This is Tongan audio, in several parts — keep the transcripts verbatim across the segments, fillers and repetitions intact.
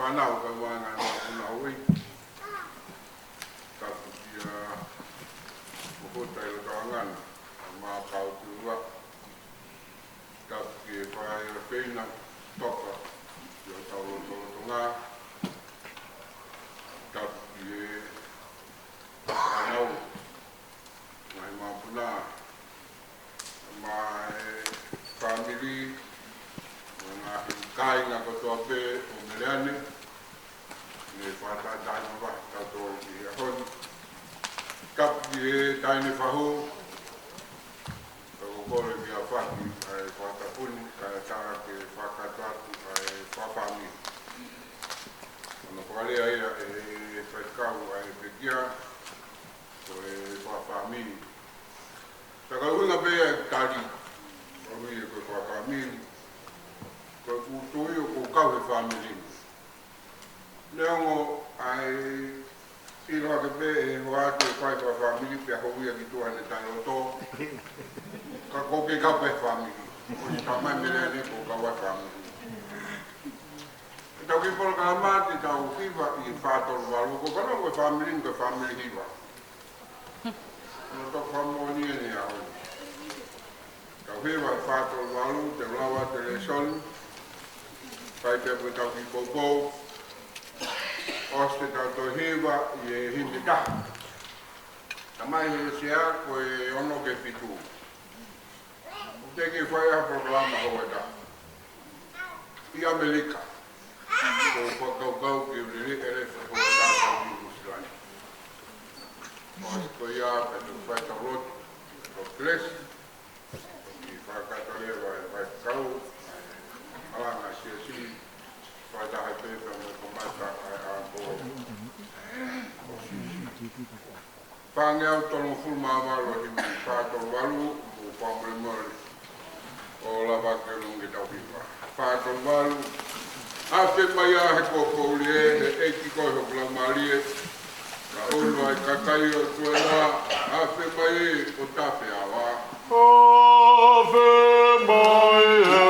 Ana o ka manga na una ui. Tapu kia Mohuta ʻi Lotoʻangana, Maʻa Kautua. Tapu ki he faʻē ʻa Peina Toka, ʻi hotau lotolotonga. Tapu ki he fānau, ngaahi māpuna, mo e fāmili, mo e ngaahi kāinga kotoa pē ʻo Meleane, ne fakataha mai kitautolu ʻi he ʻaho ni. Tapu ki he taʻahine fahu, ka ko e kole kia Faki ʻa e fakatapu ni, kae ʻatā ke fakakakato atu ʻa e fakafāmili. Hono fakalea ia ʻe he faifekau ʻa e pekia, ko e fakafāmili. Ka ko e ʻuhinga pē ia e tali, ko e ʻuhinga ko e fakafāmili. Ko e kuo tui ʻoku kau he fāmili ni. Neongo ʻa e ʻilo hake pē ʻe he hoa atu e fai fakafāmili pea hou ia ki tuʻa ne taʻeloto. Ka ʻoku kei kau pē fāmili. ʻOsi talamai Meleane kuo kau ai fāmili. Ke tau kiʻi polokalama, te tau hiva ʻi he fā tolu valu, ko e fānau ko e fāmili ni ko e fāmili hiva. Hono toki fakamoʻoni eni ʻa e ʻaho ni. Tau hiva ʻi he fā tolu valu, te u lau atu e lēsoni. Fai pē ʻetau kiʻi poupou. ʻOsi te tau toe hiva ʻi he himi ʻe taha. Talamai ʻe he sea ko e ono ki he fitu. ʻOku teʻeki fai ha polokalama houa ʻe taha ʻi ʻAmelika. Ko e fakakaukau ke u lele ʻi he fakakaukau ʻi Nuʻu Sila ni. Ko ia pea te u fai ʻetau lotu. Ko Kelesi, ʻi he fakakātoa leva ʻe he faifekau, ʻa e malanga siasi, fakataha pē pea mo e kamata ʻa e ʻaho. Fāngeau tolungofulu mā valu ʻa e himi, fā tolu valu, mou fakamolemole ʻo lava ke nongi tau hiva. Fā tolu valu. Afe mai ā he kokouli ē, he ʻEiki ko e hoku laumālie. Ka ʻoua ʻe kakai ʻo tuena, afe mai ē ʻo tafe ava. Afe mai ā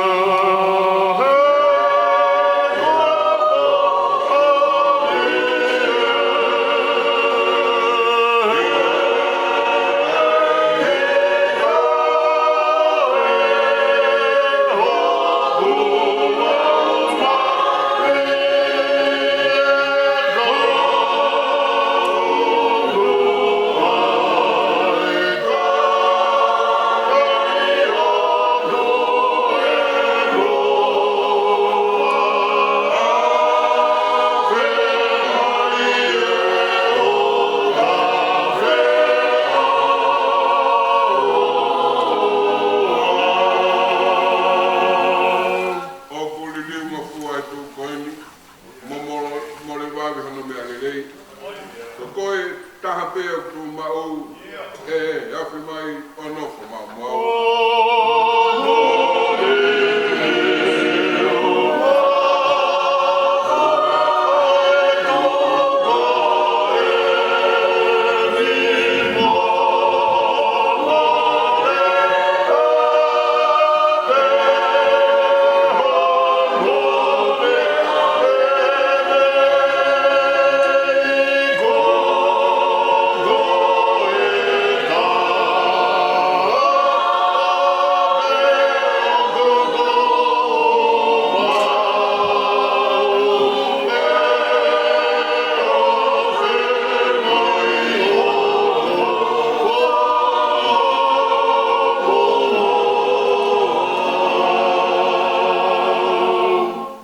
he ʻOku liliu ngofua e tuʻu ko eni, mo mole, mole vave hono meʻa lelei. Ko koe taha pē ʻoku tuʻu maʻu, ē, afe mai ʻo nofo maʻu mo au.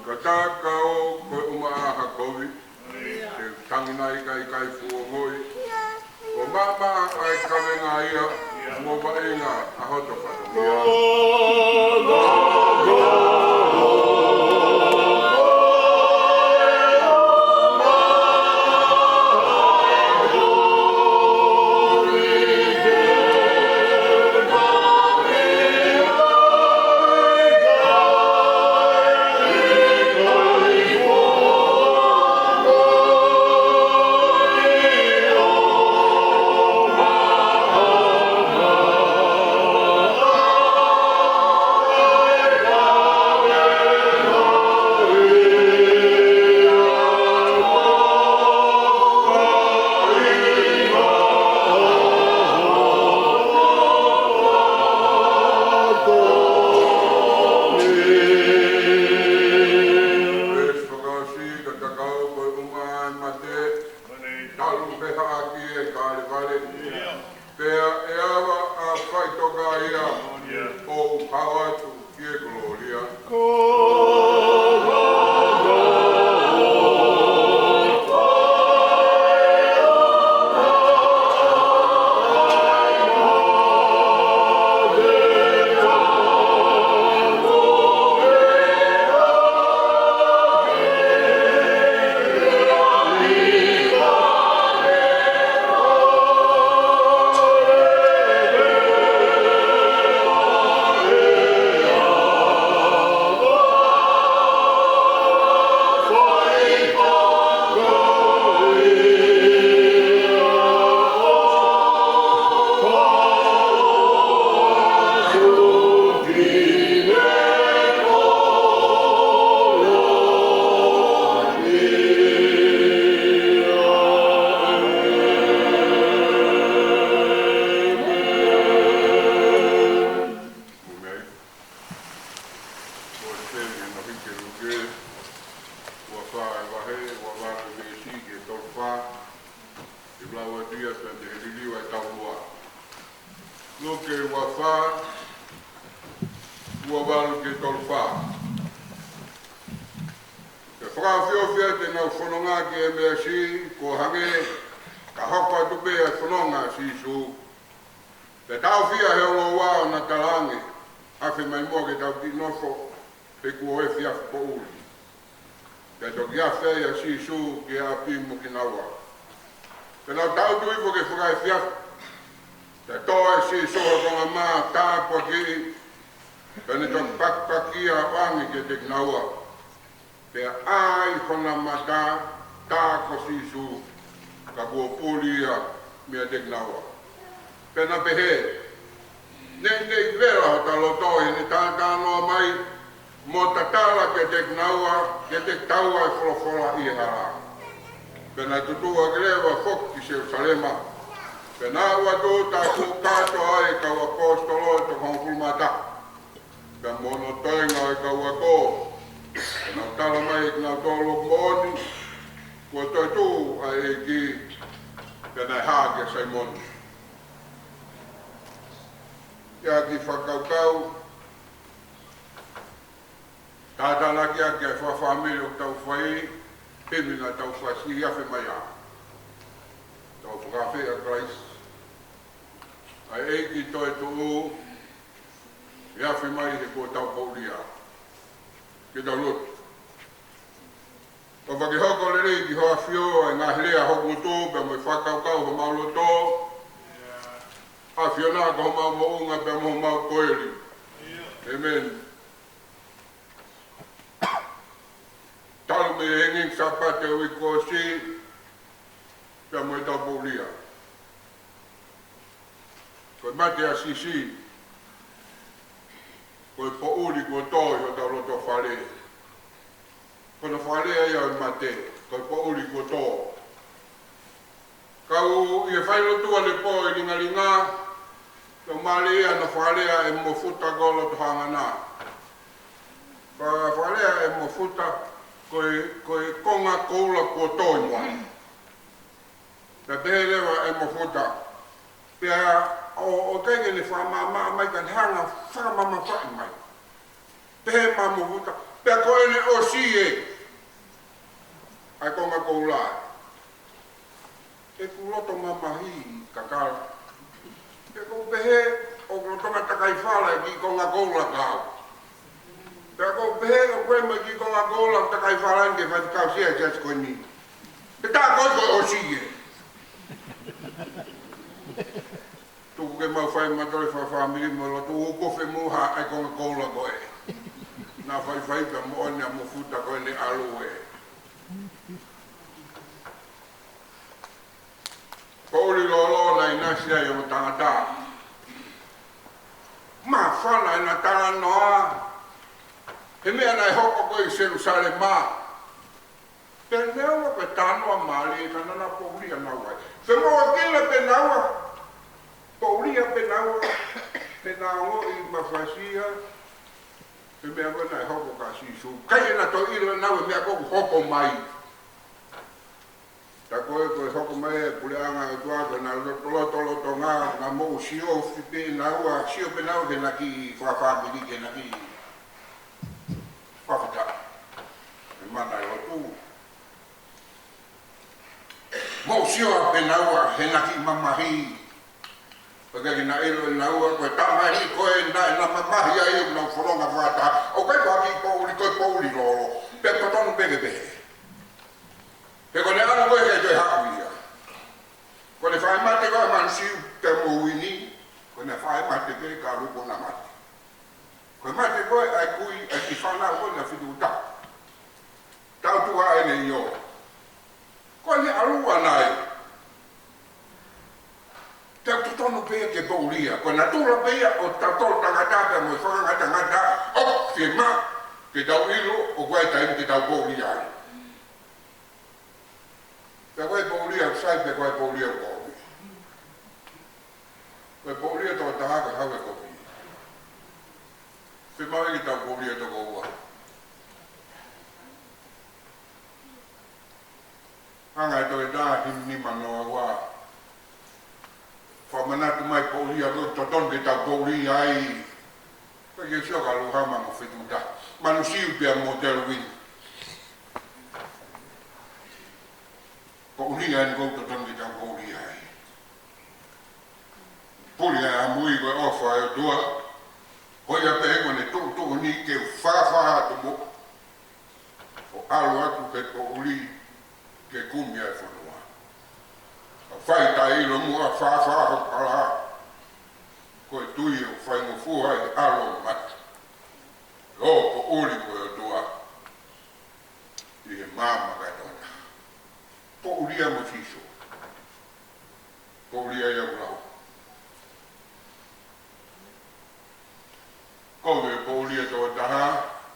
Ka tā ka ō ko e ʻumaʻā ha kovi, te u tangi nai ka ʻikai fuʻu ongoʻi. ʻO maʻamaʻa ʻa e kavenga ia, mo vaʻinga ʻa hoto fatongia. Ke Luke, ua fā e vahe, ua valu e veesi ki he tolu fā, ke lau atu ia pea mei he liliu ʻa e taumuʻa. Luke ua fā, ua valu ki he tolu fā. Pea fakaofiofi ʻa ʻenau fononga ki he meesi, kuo hangē ka hoko atu pē ʻa e fononga ʻa Sīsū. Pea taʻofi ia ʻe he ongo ua ʻo na talaange, Afe mai muʻa ke tau kiʻi nofo, he kuo efiafi poʻuli. Pea toki afe ai ʻa Sīsū ki he ʻapi mo kinaua. Pea nau tangutu hifo ki he fakaefiafi. Pea tō ʻe Sīsū ha konga mā tāpuakiʻi, pea ne toki pakipaki ia ʻo ʻange kiate kinaua. Pea ʻā ai hona mata, tā ko Sīsū, ka kuo puli ia meiate kinaua. Pea na pehē, Neʻineʻi vela hota loto ʻi heʻene talatalanoa mai, mo tatala kiate kinaua, kiate kitaua ʻa e folofola ʻi he hala. Pea na tutuʻu hake leva ʻo foki ki Selusalema. Pea na aʻu atu ʻo tākuʻu kātoa ai ʻa e kau ʻaposetolo ʻe toko hongofulu mā taha. Pea mo hono toenga ʻo e kau ako, pea nau tala mai ʻe kinautolu ʻoku moʻoni, kuo toetuʻu ʻa e ʻEiki, pea naʻe hā kia Saimone. ʻA e kiʻi fakakaukau, tātālakiʻaki ʻa e fakafāmili ʻoku tau fai, himi naʻa tau fasi, Afe mai ā. Tau fakaafeʻi ʻa Kalaisi. ʻA e ʻEiki toetuʻu, ʻe afe mai he kuo tau poʻuli ā. Ke tau lotu. ʻOfa ke hoko lelei ki hoʻo ʻAfio ʻa e ngaahi lea ʻa hoku ngutu, pea mo e fakakaukau ʻa homau loto. ʻAfio na ko homau moʻunga pea mo homau koeli. ʻĒmeni. Talu mei he hanging Sāpate ʻo e uike kuo ʻosi, pea mo e tau poʻuli ā. Ko e mate ʻa Sīsū, ko e poʻuli kuo tō ʻi hotau loto fale. Ko hono fakalea ia ʻo e mate, ko e poʻuli kuo tō. Kau ʻi he failotu ʻanepō ʻi Lingalinga, ʻo mālie ia hono fakalea ʻe Mofuta ko Lotohangana. Fa-, fakalea ʻe Mofuta, ko e, ko e konga koula kuo tō ʻi muʻa. Pea pehē leva ʻe Mofuta. Pea ʻo, ʻoku ʻikai ke ne fakamamaʻa mai ka ne hanga fakamamafaʻi mai. Pehē mai Mofuta. Pea ko ʻene ʻosi ē. ʻA e konga koula. ʻEku loto mamahi kakala. Pea ʻoku ou pehē ʻoku ou lolotonga takai fala e kiʻi konga koula ka au. Pea ʻoku ou pehē ʻoku ʻi ai mo e kiʻi konga koula ʻoku takai fala ʻeni ke faifekau sia ʻi he siasi ko eni. Pea tā ko e ko e ʻosi ē. Tuku ke mau fai matoli fakafāmili mo lotu ʻo kofe mo ha ʻai konga koula ko ē. Naʻa faifai pea moʻoni ʻa Mofuta ko ʻene ʻalu ē. Poʻuli lōlō naʻe ʻinasi ai ʻa e tangata. Māfana ʻena talanoa. He meʻa naʻe hoko ko ē ʻi Selusalema. Pea neongo ko e talanoa mālie ka naʻa na poʻuli ʻa naua. Femoʻuekina pē naua. Poʻuli ʻa pē naua. Pea na ongoʻi mafasia. He meʻa ko ē naʻe hoko kia Sīsū. ʻIkai ke na toe ʻilo ʻe naua e meʻa ko ē ʻoku hoko mai. Tā ko ē ko e hoko mai e puleʻanga ʻo e ʻOtua ko ʻena loto, loto, loto ngā, ngā moʻu sio fipi naua, sio pē naua ke na kiʻi fakafāmili ke na kiʻi fakafetaʻi. ʻE mana e lotu. Moʻu sio pē naua he na kiʻi mamahi. ʻOku ʻikai ke na ʻilo ʻe naua ko e tamaiki ko ē naʻa na mamahi ai ʻo nau fononga fakataha. ʻOku ʻikai ko ha kiʻi poʻuli, ko e poʻuli lōlō. Pea totonu pē ke pehē. He ko ʻene ʻalu ko ē ʻikai toe haʻu ia. Ko ʻene faʻa mate ko ē ʻa Mansiu pea mo Uini, ko ʻene faʻa mate pē ka lupo na mate. Ko e mate ko ē ʻa e kui, ʻa e kiʻi fānau ko ē naʻe fitu taha. Tau tuʻa ʻene ʻio. Ko ʻene ʻalu ʻana ē. Pea totonu pē ke poʻuli ia. Ko e natula pē ia ʻo tautolu tangata pea mo e fakangatangata, ʻoku fiemaʻu ke tau ʻilo ʻoku ʻi ai e taimi ke tau poʻuli ai. Pea ko e poʻuli ʻoku sai, pea ko e poʻuli ʻoku kovi. Ko e poʻuli ʻa e tokotaha ko e hau e kovi. Fiemaʻu ke tau poʻuli ʻa e toko ua. Hanga ʻe Toketā himi nima noa ua. Fakamanatu mai poʻuli ʻoku totonu ke tau poʻuli ai. Ko e kiʻi sio ka luha ma mo fetuta. Manu Siu pea mo Telvin. Poʻuli ʻoku totonu ke tau poʻuli ai. Puli ʻa e ʻamui ko e ʻofa ʻa e ʻOtua. Ko ia pē ko ʻene tuʻutuʻuni ke u fāfā atu mo ʻo ʻalu atu ke poʻuli ke kumi ʻa e fonua. ʻA fai taʻeʻilomuʻa fāfā ho pala. Ko e tui ʻoku faingofua ʻi he ʻalu mata. ʻO poʻuli mo e ʻOtua. ʻI he maama kae tona. Poʻuli ʻa mo Sīsū. Poʻuli ʻa ia ʻoku lau. Ko e poʻuli ʻa e tokotaha,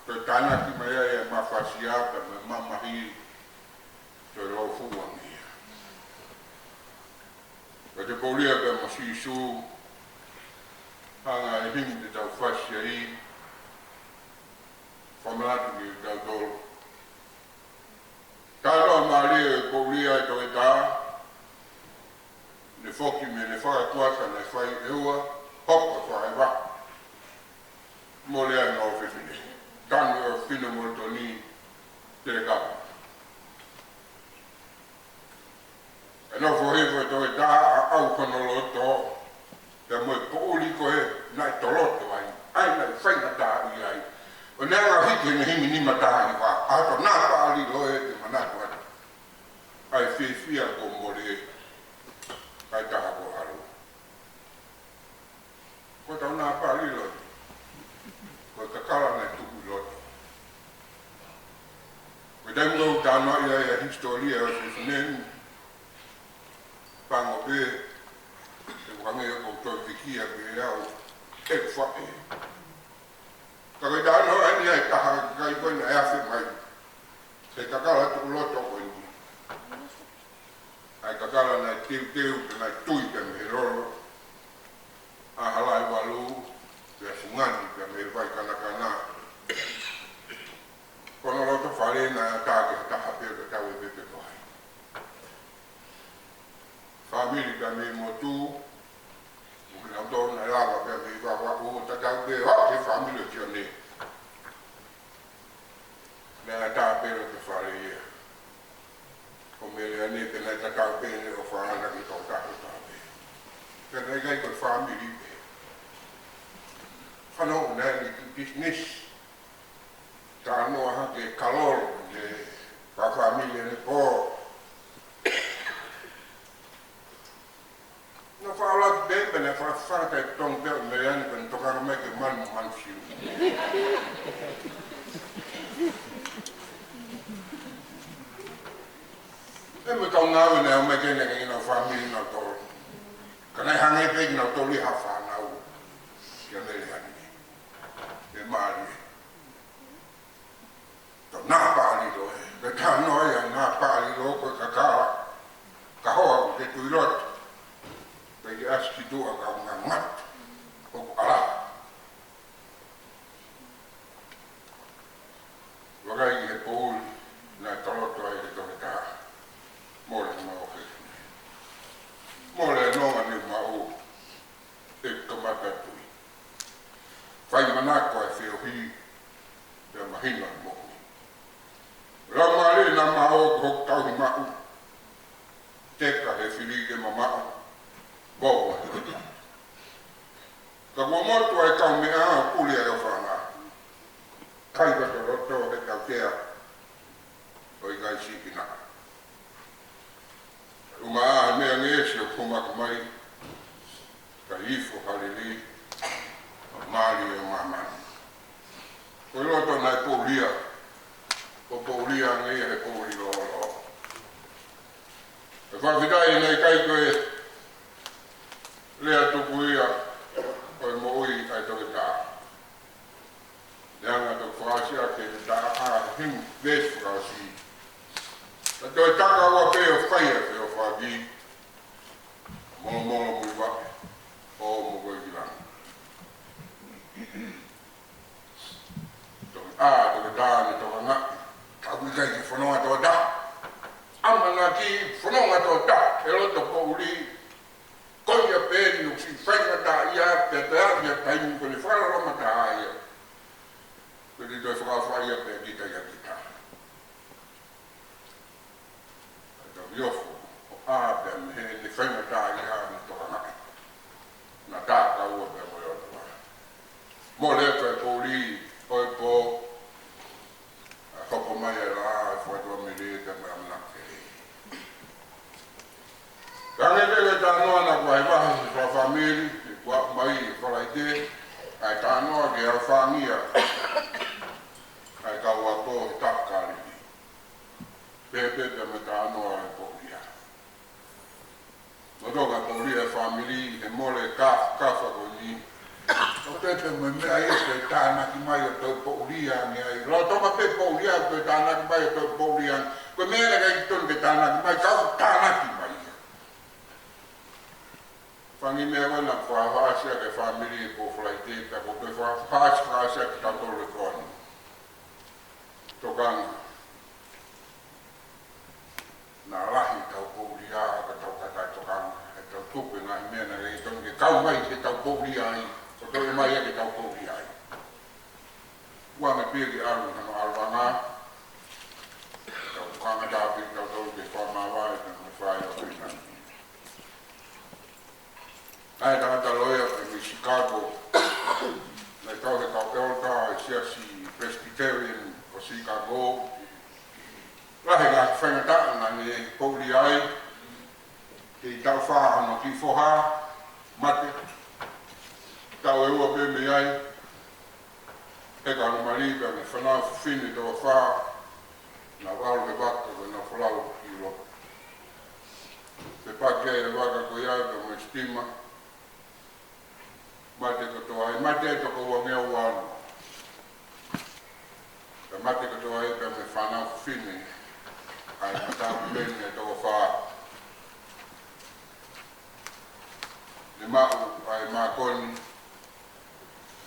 ko e tānaki mai ai ʻa e mafasia, pea mo e mamahi, ko e lōfuʻu ange ia. Ko e poʻuli ʻa pea mo Sīsū, hanga ʻe he himi te tau fasi ai, fakamanatu kiate kitautolu. Talanoa mālie ʻo e poʻuli ʻa e Toketā, ne foki mei heʻene fakakuata naʻe fai ʻe ua, hoko fakaʻeva. Mole ai ʻene ʻofefine. Tanu ʻe he ʻofefine Molitoni Telekava. ʻE nofo hifo ʻa e Toketā ʻo ʻauʻau hono loto, pea mo e poʻuli ko ē naʻe toloto ai, ʻa ia naʻe faingataʻaʻia ai. ʻO ne hanga ʻo hiki ʻene himi nima taha hiva, ʻa hoto nāpaʻa lilo ē ke manatu atu. ʻA e fiefia kuo mole, ʻa e taha kuo ʻalu. Ko hotau nāpaʻa lilo, ko e kakala naʻe tuku ʻi loto. Ko e taimi ʻoku talanoa ai ʻa e hisitōlia ʻo e ʻofefine ni, pango pē, ʻe hangē ʻoku toe vikia pē au, ʻe faʻē. Ka ko e talanoa eni ʻa e taha ʻikai ko ē naʻe afe mai. Ko e kakala tuku loto ko eni. ʻA e kakala naʻe teuteu pea naʻe tui pea mei he lolo. ʻA Halaevalu, pea fungani pea mei he vai kanakana. Ko hono loto fale naʻe ʻatā ki ha taha pē ʻo tatau ʻe pepe ko hai. Fāmili pea mei he motu, ʻoku nau tō naʻe lava pea mei Vavaʻu, tatau pē ʻo aʻu ki he fāmili ʻo Sione. Naʻe ʻatā pē loto fale ia. Ko Meleane pē naʻe tatau pē ʻene ʻofa ʻana ki he tokotaha ʻe taha pē. Pea naʻe ʻikai ko e fāmili pē. Fanongo naʻe ʻi he business. Talanoa hake Kalolo, ʻe, ka fāmili ʻene pō. Naʻe faʻa ʻalu atu pē, pea naʻe faʻa fakatai tongi pē ʻo Meleane, pea ne tokanga mai ki he manu, Manu Siu. ʻE mo e kau ngāue naʻe ō mai ki ai naʻe ʻikai ke nau fāmili nautolu. Ka naʻe hangē pē kinautolu ia ha fānau kia Meleane. ʻE mālie. Ko e nāpaʻa lilo ē. Ko e talanoa ia ʻa e nāpaʻa lilo ko e kakala. Ka hoa ʻoku ke tui loto. Pea ke ʻasi ki tuʻa ka ʻoku ngangatu. ʻOku ʻala. Vakai ki he poʻuli naʻe toloto ai ʻe he Toketā. Mole maʻu he. Mole nonga ni maʻu. ʻE kamata tui. Fai manako ʻa e feohi, pea mahino ʻa e moʻui. Laumālie naʻa maʻu ko hoku tauhi maʻu. Teka he fili ke mamaʻo, bobo he ʻotu. Ka kuo motu ʻa e kaumeʻa ʻo puli ʻa e ʻofaʻanga. Kai ka toloto he tautea, ʻo ʻikai sīkina. ʻUmaʻā he meʻa ngeʻesi ʻoku hū mai, ka ifo ha lelei, mālie ʻo māmani. Ko e loto naʻe poʻuli ia, ʻo poʻuli ange ia he poʻuli lōloa. ʻE fakafetaʻi naʻe ʻikai ko e lea tuku ia ʻo e moʻui ʻa e Toketā. Naʻe hanga ʻo toki fakaʻosi ʻaki ʻene taʻaʻa he himi veesi fakaʻosi. Ka toe taka ua pē ʻo fai ʻa e feʻofaʻaki. Molomolo mo e vaʻe, ʻo mo ko e kilangi. Toki ʻā, toki tā, ne tokangaʻi. Ka ʻoku ʻikai ke fononga tokotaha. ʻamanaki, fononga toʻa ʻi he loto poʻuli, ko ia pē ʻoku siʻi faingataʻaʻia, pea toe ʻi ai ha taimi ko ʻene fakaloloto mai ia. Pea te toe fakaʻofaʻia pē kita ʻia kita. ʻA e tau ʻi ofo, ʻo ʻā pē mei heʻene faingataʻaʻia ʻene tokangaʻi. Naʻa ta kaua pē mo e ʻOtua. Mole atu e poʻuli ʻo e pō, ʻa e hopo mai e laʻā ʻo e fuatua melie pea mo e ʻamanaki lelei. Ka ne pehē ʻe he talanoa naʻe vahevahe ʻe he fāmili, ʻi he kuo aʻu mai e Falaite, ʻa e talanoa ki he ʻaofangina ʻa e kau ako he taʻu Kāleli. Pehē pē mo e talanoa ʻo e poʻuli ia. Lolotonga e poʻuli ʻa e fāmili, he mole e ka, kafa ko eni. ʻO pehē pē mo e meʻa ia ke tānaki mai ʻo toe poʻuli ange ai. Lolotonga pē poʻuli ia ke tānaki mai ʻo toe poʻuli ange. Ko e meʻa naʻe ʻikai tonu ke tānaki mai, ka ʻoku tānaki mai ia. Fanga meʻa ko ena naʻe fakaʻasi ʻaki e fāmili ʻi he pō Falaite, pea ko e fakaʻasi, fakaʻasi ʻaki kitautolu ʻi he ʻaho ni. Tokanga. Naʻa lahi ʻetau poʻuli ia, ka tau kata tokanga, ʻetau tuku e ngaahi meʻa naʻe ʻikai tonu ke kau mai ki heʻetau poʻuli ai, ko e toe mai ia ki heʻetau poʻuli ai. Ua me pia ki ʻalu, hano ʻalu anga, tau kanga tāpī, tau tau ke fakamāvae, ka me fai o pina. ʻA e tangata loea pē mei Chicago, naʻe kau he kau ʻelder ʻi he Siasi Presbyterian ʻo Chicago. Lahi e ngaahi faingataʻa naʻa ne poʻuli ai, kei taʻu fā hono kiʻi foha, mate, taʻu ʻe ua pē mei ai, heka hono mali pea mo e fānau fefine ʻe toko fā, naʻa nau ʻalu he vaka ko ʻenau folau ki ʻIulope. Fepaki ai e vaka ko ia pea mo e sitima. Mate kotoa ai, mate ʻe toko uangeau ua ono. Pea mate kotoa ai pea mo e fānau fefine, ʻa e matāpule ni ʻe toko fā. Ne maʻu ʻa e mākoni,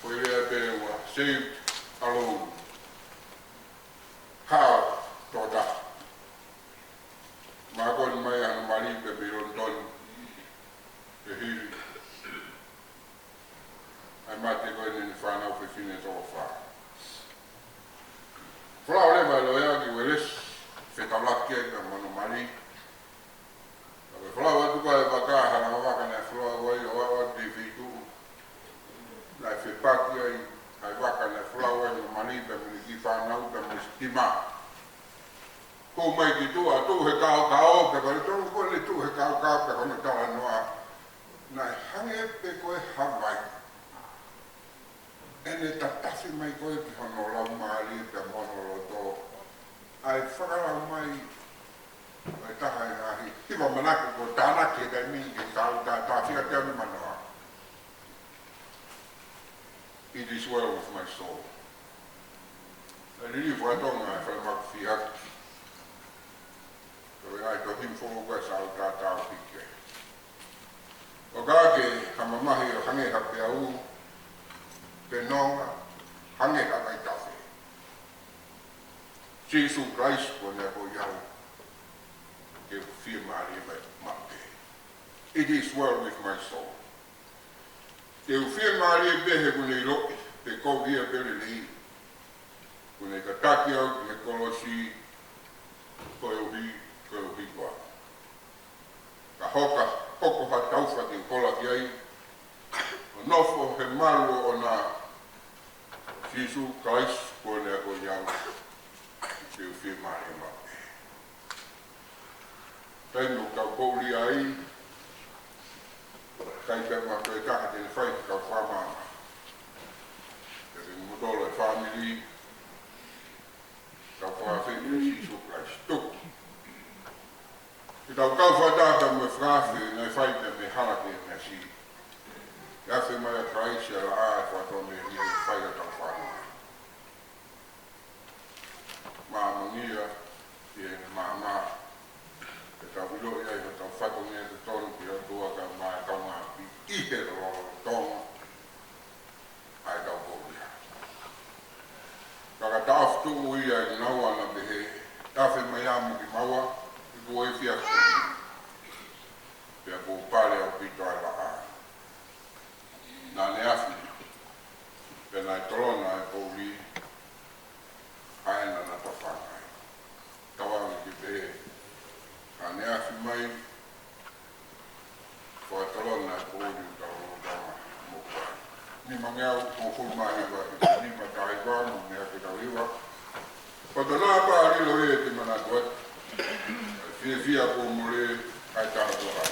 ko e lea pē ʻe ua, saved alone. Hao tokotaha. Mākoni mai hono mali pē mei Lonitoni, pea hili ʻa e mate ko eni ʻene fānau fefine ʻe toko fā. Folau leva e loea ki Uelesi, fetaulaki ai pea mo hono mali. Ka ko e folau atu ko ē e vaka, hala vaka naʻe folau ai ʻo aʻu atu ki he feituʻu naʻe fepaki ai ʻa e vaka naʻe folau ai hono mali pea mo ʻene kiʻi fānau pea mo e sitima. Hū mai ki tuʻa, tuʻu he kaokao, pea ko e tolu ko ē ne tuʻu he kaokao, pea ko hono talanoa, naʻe hangē pē ko e havai ʻene tatafi mai ko ē ki hono laumālie pea mo hono loto ʻa e fakalau mai ʻo e taha e ngaahi hiva manako kuo tānaki he taimi ni ki he kautaha taha fika teau nimanoa. It is well with my soul. ʻA e liliu faka-Tonga ʻa e Falemaka Fiaki. Ko e ngaahi tohi foʻou ko ē ʻa Sautātā ʻo Hike. ʻOka ke ha mamahi ʻo hangē ha peau, pe nonga hangē ha vaitafe. Sīsū Kalaisi kuo ne akoʻi au ke u fiemālie mai maʻu pē. It is well with my soul. Ke u fiemālie pē he kuo ne ʻiloʻi pe kovi ia pe lelei, kuo ne tataki au ki he kolosi, koeʻuhi, koeʻuhi ko au. Ka hoka, hoko ha taufa ke u hola ki ai, ʻo nofo he malu ʻoʻona, Sīsū Kalaisi kuo ne akoʻi au ke u fiemālie maʻu pē. Taimi ʻoku tau poʻuli ai, ʻikai pē mo ha toe taha te ne fai ke tau fakamāmani. Pea ke motolo e fāmili, tau fakaafeʻi ʻa Sīsū Kalaisi. Tuku ke tau kau fakataha mo e fakaafe naʻe fai pē mei he hala ki he meʻa siʻi. ʻE afe mai ʻa Kalaisi ʻa e laʻā ʻo e fuatua melie ʻo fai ʻa e tau fakamāmani. Māmongia ʻi heʻene maama, ke tau ʻiloʻi ai hotau fatongia totonu ki he ʻOtua kae ʻumaʻā e kaungāʻapi ʻi he lolotonga ʻa e tau poʻuli. Ka ka taʻofi tuʻu ia ʻi he naua naʻa pehē, ʻe afe mai ʻa mo kimaua, he Kuo efiafi, pea kuo pale ʻaupito ʻa e laʻā. Naʻa ne afi, pea naʻe tolona ʻa e poʻuli, ʻa ē naʻa na tofanga ai. Tauange ke pehē, naʻa ne afi mai, fakatolona ʻa e poʻuli ʻo tau ʻo tau mo kua. Nimangeau hongofulu mā hiva, nima taha hiva, mo e meʻa ke tau hiva. Ko e tau nā pā lilo ia ke manatu atu. Fiefia kuo mole ai tau toa.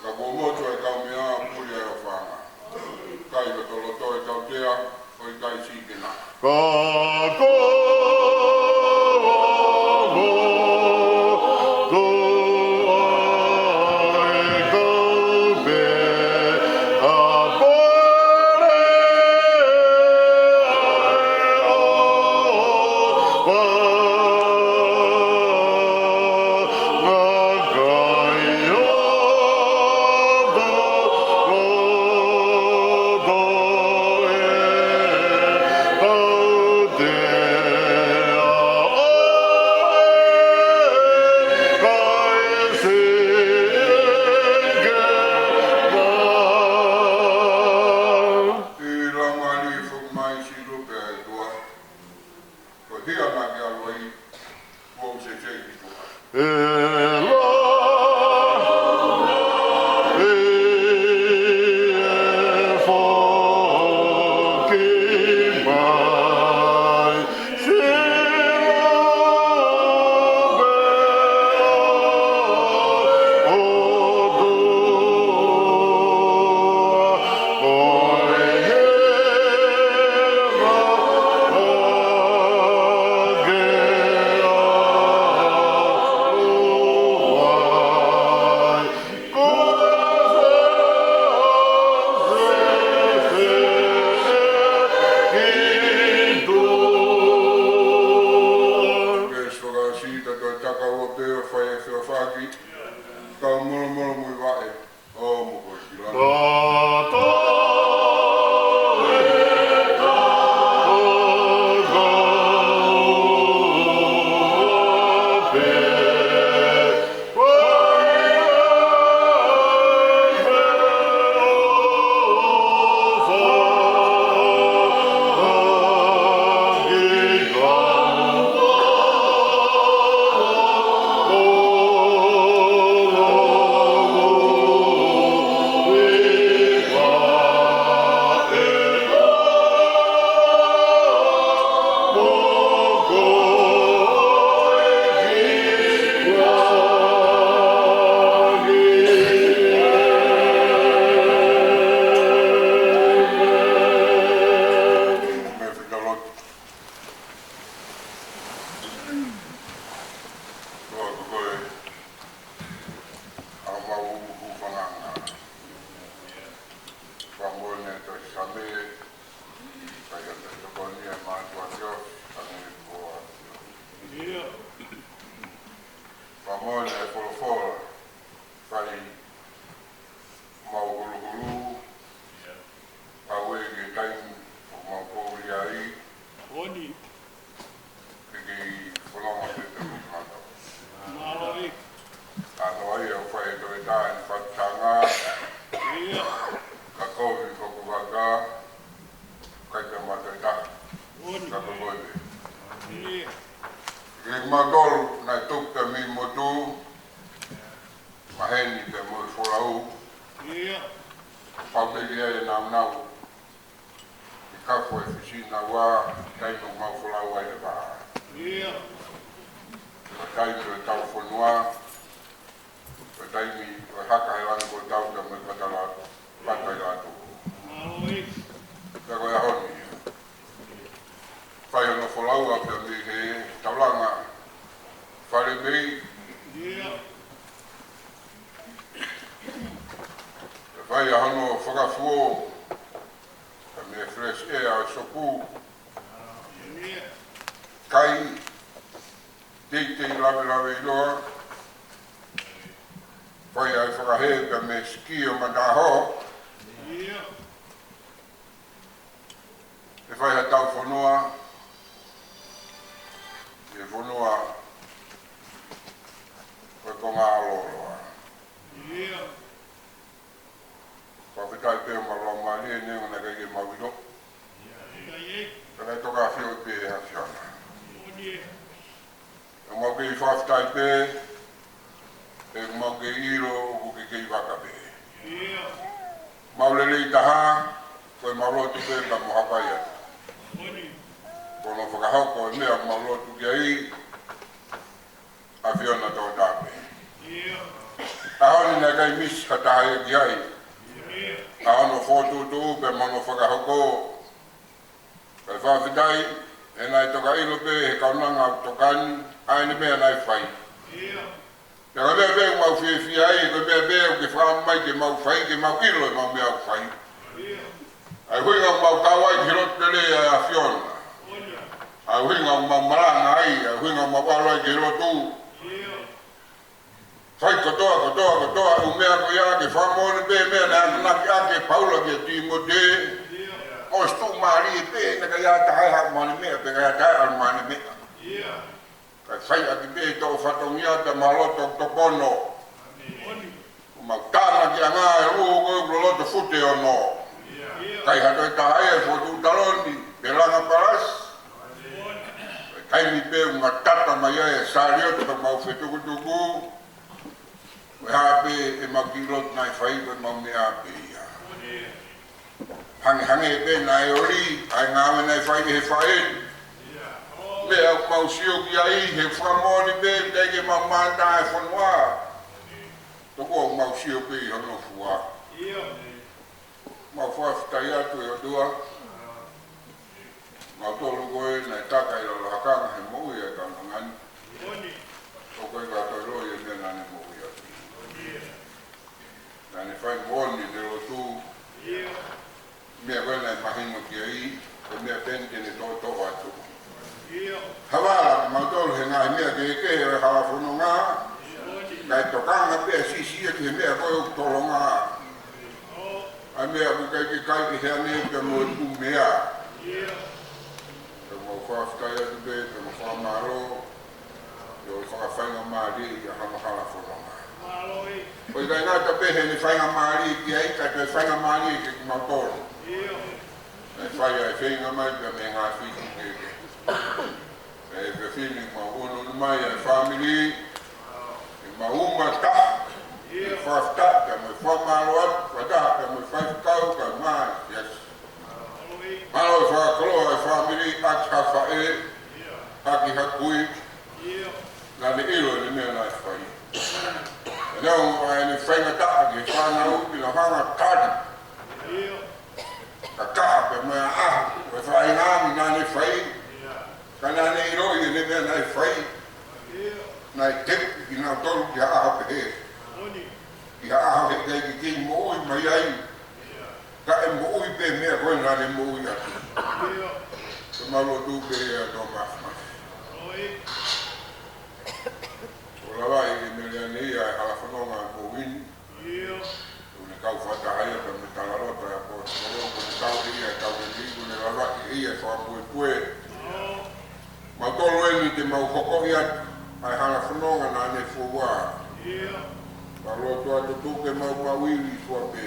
Ka kuo motu ʻa e kaumeʻa, puli ʻa e ʻofaʻanga. Kai lotoloto ʻa e tautea, ʻo ʻikai siʻi ke na. Ka ko ʻI langa li fuk mai si lupe ai tua. Ko hia na ke alo ai, kuo u se se ki tua. E la e foki mai si lupe o tua. Kau molomolo mui vaʻe. ʻO mokoi ki lalo. Ko koe, ʻa mau hūfanga. Fakamolemole ʻa e tohi Same, kae ʻikai ke tokoni ʻa e mātuʻa ʻo Same ko ʻa. Fakamolemole ʻa e folofola, fai mau huluhulu, ʻa ē ke taimi ʻoku mau poʻuli ai. Oni. Ke kei fononga pē te mata. Mālō. Ka noa ia ʻoku fai e toʻeta ʻi Fatanga. Ia. Ka kovi ko ku vaka. Kai te mata ita. Oni. Ka ko koe pē. Ia. Ke mautolu naʻe tuku pē mei motu. Maheni pē mo e folau. Ia. Pau pē ki ai e naunau. ʻI ka ko e fisi naua, taimi ʻoku mau folau ai he vā. Ia. Ko e taimi ʻo e tau fonua, ko e taimi ʻo e haka he langi ko e tau ka mo e patala, patai atu. Mālō Fai ʻa hono fakafuo, ka me fresh air ʻa e sopu. Kai, teitei lavelave ʻiloa. Fai ʻa e fakahē ka me siki ʻo mataho. ʻE fai ha tau fonua, ʻe fonua, ko e konga ʻo Loloa. Fakafetaʻi pē ʻoku mau laumālie neongo naʻe ʻikai ke mau ʻilo. Ka naʻe toka ʻafio pē ʻe he ʻAfiona. ʻOku mau kei fakafetaʻi pē, he ʻoku mau kei ʻilo ʻoku ke kei vaka pē. Mau lelei taha, ko e mau lotu pē ka mo hapai atu. Ko hono fakahoko e meʻa ʻoku mau lotu ki ai, ʻAfiona tokotaha pē. ʻAho ni naʻe ʻikai misi ha taha ia ki ai. ʻA hono fokotuʻutuʻu pea mo hono fakahoko. Kae fakafetaʻi, he naʻe toka ʻilo pē he kaunanga ʻoku toka ni, ʻa ʻene meʻa naʻe fai. Pea ko e meʻa pē ʻoku mau fiefia ai, ko e meʻa pē ʻoku ke fakaʻamu mai ke mau fai, ke mau ʻilo ʻemau meʻa ʻoku fai. ʻA e ʻuhinga ʻoku mau kau ai ki he lotu lelei ʻa e ʻAfiona. ʻA e ʻuhinga ʻoku mau malanga ai, ʻa e ʻuhinga ʻoku mau ʻalu ai ki he lotu. Fai kotoa, kotoa, kotoa, ʻū meʻa ko ia ke fakamoʻoni pē meʻa naʻe akonaki ʻaki ʻe Paula kia Tīmote. Mou tuʻumālie pē, naʻe ʻikai ha taha ʻe haʻu mo ʻene meʻa, pea ʻikai ha taha ʻe ʻalu mo ʻene meʻa. Kae fai ʻaki pē ʻetau fatongia pea mo e loto tokoni. ʻOku mau tānaki ʻa e ngaahi ʻū ko e loloto fute ono. ʻIkai ha toe taha ia ʻe fokotuʻu taloni, pe langa palasi. Ko e taimi pē ʻoku ngatata mai ai e sālioti pea mau fetukutuku. Ko e hā pē ʻemau kiʻi lotu naʻe fai ko ʻemau meʻa pē ia. Hangehangē pē naʻe oli ʻa e ngāue naʻe fai ʻe he faʻē. Meʻa ʻoku mau sio ki ai he fakamoʻoni pē teʻeki ke mau mātā e fonua. Toko ʻoku mau sio pē ʻi hono fua. Mau fakafetaʻi atu ʻe ʻOtua. Mau tolu ko ē naʻe taka ʻi lalo hakanga he moʻui ʻa e kaunanga ni. ʻOku ʻikai ke toe ʻilo ʻa e meʻa naʻa ne moʻui ʻaki. Naʻa ne fai moʻoni ʻene lotu. Meʻa ko ē naʻe mahino ki ai, ko e meʻa pē eni te ne toʻotoʻo atu. Havala, mau tolu he ngaahi meʻa kehekehe ʻo e hala fononga. Naʻe tokanga pē ʻa Sisi ia ki he meʻa ko ē ʻoku tolonga. ʻA e meʻa ʻoku ʻikai ke kai ke hea nei pea mo e ʻū meʻa. Pea mau fakafetaʻi atu pē, pea mau fakamālō. ʻI hoʻo fakafaingamālie ʻi he hala fononga. ʻOku ʻikai ngata pē heʻene faingamālie ki ai, ka ko e faingamālie kiate kimautolu. Naʻe fai ʻa e feinga mai pea mei he ngaahi feituʻu kehekehe. ʻE fefine mau ʻunuʻunu mai ʻa e fāmili, ʻe mau uma taha, ʻe fakafetaʻi, pea mo e fakamālō atu, fakataha, pea mo e faifekau, kae ʻumaʻā e siasi. Mālō e fakakoloa e fāmili, ʻaki ha faʻē, ʻaki ha kui, naʻa ne ʻilo ʻene meʻa naʻe fai. Neongo ʻa ʻene faingataʻa ki he fānau, pea nau hanga tali. Ka taha pē mo e ʻaho, ko e faʻahinga angi naʻa ne fai, ka naʻa ne ʻiloʻi ʻene meʻa naʻe fai, naʻe tepi kinautolu ki ha ʻaho pehē. Ki ha ʻaho he ʻikai ke kei moʻui mai ai, ka ʻe moʻui pē meʻa ko ē naʻa ne moʻui atu. Ko ʻemau lotu pē ia ʻa e ʻOtua Māfimafi. ʻO lavaʻi ʻe Meleane ia ʻa e hala fononga ʻo e moʻui ni. ʻOku ne kau fakataha ia pea mo e talaloto ʻa e ʻaposetolo, ʻoku ne kau ʻe ia ʻa e kau lelei, ʻoku ne lavaʻi ʻe ia ʻa e fakapuepue. Mau tolu eni te mau hoko ia ʻa e hala fononga naʻa ne foua. Mau lotu atu tuku ke mau maʻu ivi fua pē.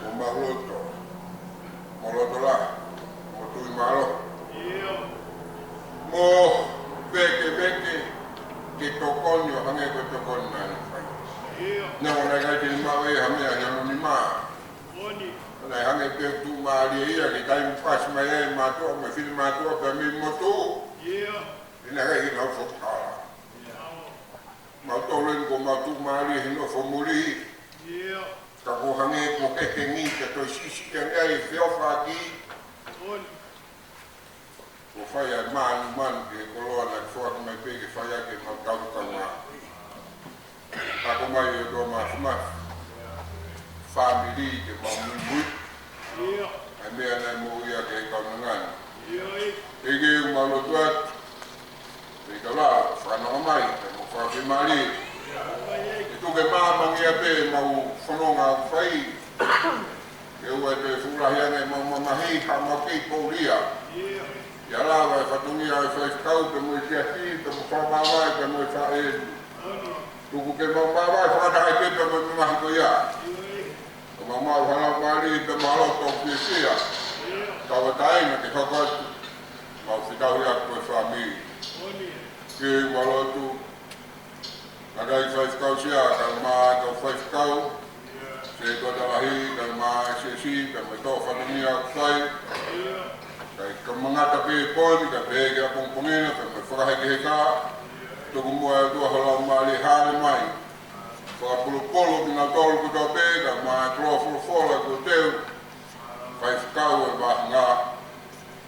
ʻO mau loto. Mau loto lahi. Mau tui mālohi. Mo vekeveke ke tokoni ʻo hangē ko e tokoni naʻa ne fai. Neongo naʻe ʻikai te ne maʻu ʻe ia ha meʻa ʻi hono nima. Naʻe hangē pē ʻoku tuʻumālie ia ki he taimi pasi mai ai e mātuʻa mo e finemātuʻa pea mei motu. ʻI he naʻe ʻikai ke nau foki hala. Mau tolu eni kuo mau tuʻumālie he nofo muli. Ka kuo hangē kuo kekengi ke toe siʻisiʻi ange ai e feʻofaʻaki. Kuo fai ʻa e mānumanu ki he koloa naʻe foaki mai pē ke fai ʻaki ʻemau taukaunga. Ako mai ʻe ʻOtua Māfimafi. Fāmili ke mau muimui. ʻA e meʻa naʻe moʻui ʻaki e kaunanga ni. ʻEiki, ʻoku mau lotu atu. Pea ke lava, fakanonga mai, pea mo fakafiemālie. Ke tuku ke māmangia pē ʻemau fononga ʻoku fai. Ke ʻoua ʻe toe fuʻu lahi ange ʻemau mamahi, ha mau kei poulia. ʻIo lava e fatongia ʻo e faifekau, pea mo e siasi, pea mo e fakavaivai, pea mo e faʻē. Tuku ke mau vaivai fakataha pē pea mo e mamahi ko ia. Ka mau maʻu ha laumālie pea mo ha loto fiefia. Tauʻatāina ke hoko atu. Mau fetauhiʻaki ko e fāmili. ʻEiki, mau lotu. Kakai faifekau sia, kae ʻumaʻā e kau faifekau. Setuata lahi, kae ʻumaʻā e siasi, pea mo e tō fatongia ʻoku fai. Kae kamangata pē poni, kae pehē ki ʻapongipongi na, pea mo e fakahekeheka. Tuku muʻa ʻe ʻOtua ho laumālie hāʻele mai. Fakapulupulu kinautolu kotoa pē, kae ʻumaʻā e koloa folofola kuo teu. Faifekau ʻo e vahenga.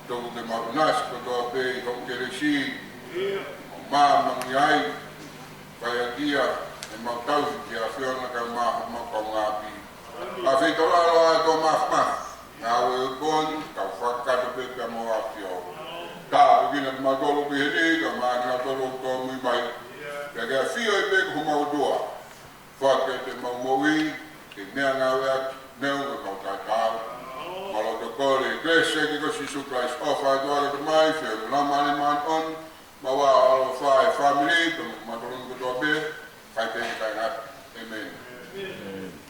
Tuku ke mau ʻinasi kotoa pē ʻi hoʻo kelesi. Mo māmangia ai. Fai ʻaki ia ʻemau tauhi ki he ʻAfiona kae ʻumaʻā homau kaungāʻapi. Ka fetolalo ʻa e tō mafimafi. Ngāue ʻo e pō ni, kau fakakakato pē pea mo e ʻAfio. Tāpuekina kimautolu ʻi heni, kae ʻumaʻā kinautolu ʻoku tōmui mai. Pea ke ʻafio ai pē ko homau ʻOtua. Foaki ʻemau moʻui, ke meʻangāueʻaki, neongo ʻemau taʻetaau. Mau lotu kole, kelesi ʻa e ʻEiki ko Sīsū Kalaisi, ʻofa ʻa e ʻOtua ko e Tamai, feohi ʻa e Laumālie Māʻoniʻoni, mo e ʻaloʻofa ʻa e fāmili, pea mo kimautolu kotoa pē, kae pehē ki he taʻengata. ʻĒmeni.